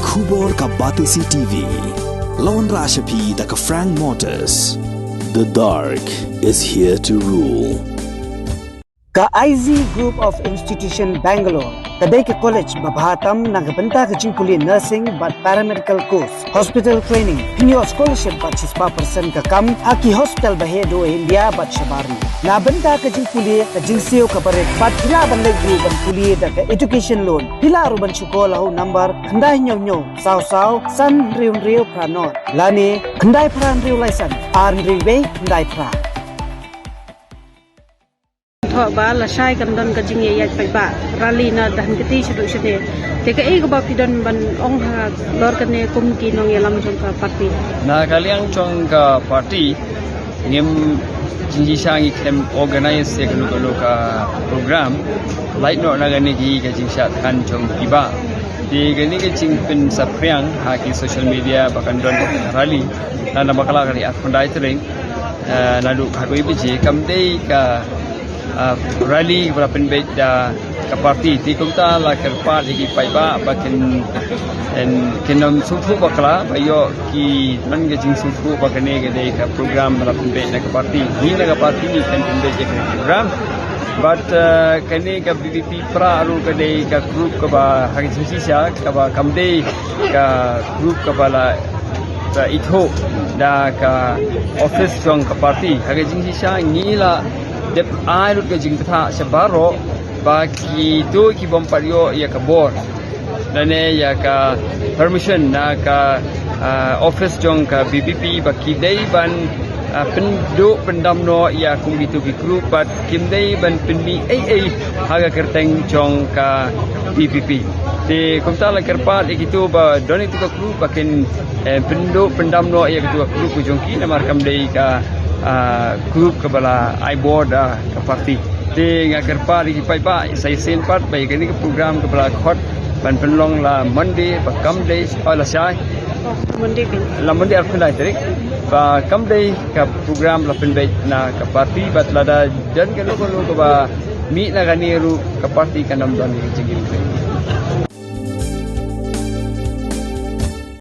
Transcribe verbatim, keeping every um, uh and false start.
Khubor ka Batesi T V. Lawan Rashapi da ka Frank Motors. The dark is here to rule. Ka I Z Group of Institution Bangalore ka dei ka college ba bha tam na ka bynta ka jingpule nursing bad paramedical course, hospital training, pynïoh scholarship bad shispah percent ka kam ha ki hospital ba heh duh ha India bad shabar. Na bynta ka jingpule ka jingsiew ka barit bad phi lah ban leit ruh ban pule da ka education loan. Phi lah ruh ban shu call ha u number khyndai hynñiew hynñiew saw saw san hynriew hynriew phra nod lane khyndai phra hynriew lai san ar hynriew wei khyndai phra. Thoh ba lashai kan don ka jingïaid paidbah rally na Dhankheti shaduh shane. Te kaei kaba phi don ban ong halor kane kum ki nongïalam jong ka party? Na ka liang jong ka party ngim jingshisha ngi khlem organize ïa kano kano ka program. Lait noh na kane ki ka jingshad kan jong ki ba. Te kane ka jingpynsaphriang ha ki social media ba kan don rally. Na na bakla ka ri ar phew khyndai tarik. Eh, naduh khatwei baje kam dei ka, ah, rally ba la pynbeit da ka party. Te kumta la kyrpad ïa ki paidbah ba kin, kin ym sngewthuh bakla ba ïoh ki don ka jingsngewthuh ba kane ka dei ka program ba la pynbeit na ka party. Ngi na ka party ngi kan pynbeit ïa ka program. But, eh, kane ka V P P pra ruh ka dei ka group kaba ha ka jingshisha kaba kam dei ka group kaba la, la ithuh da ka office jong ka party. Ha ka jingshisha ngi la dep ai lut ka jingbthah sha baroh ba kito ki bym pat ïoh ïa ka bor lane ïa ka permission na ka, ah, office jong ka V P P ba ki dei ban, ah, pynduh pyndam noh ïa kum kito ki group bad kim dei ban pynmih ei ei ha ka kyrteng jong ka V P P. Te kumta la kyrpad ïa kito ba don ïa kito ka group ba kin, eh, pynduh pyndam noh ïa kito ka group ka jong ki namar kam dei ka, ah, group kaba la ai bor da ka party. Te nga kyrpad ïa ki paidbah sa shisien pat ba ïa kane ka program kaba la khot ban pynlong la Monday ba kam dei, oh, lashai. Oh, Monday kan. La Monday ar phew khyndai tarik ba kam dei ka program la pynbeit na ka party bad lada don kano kano kaba mih na kane ruh ka party kan ym don ka jingim.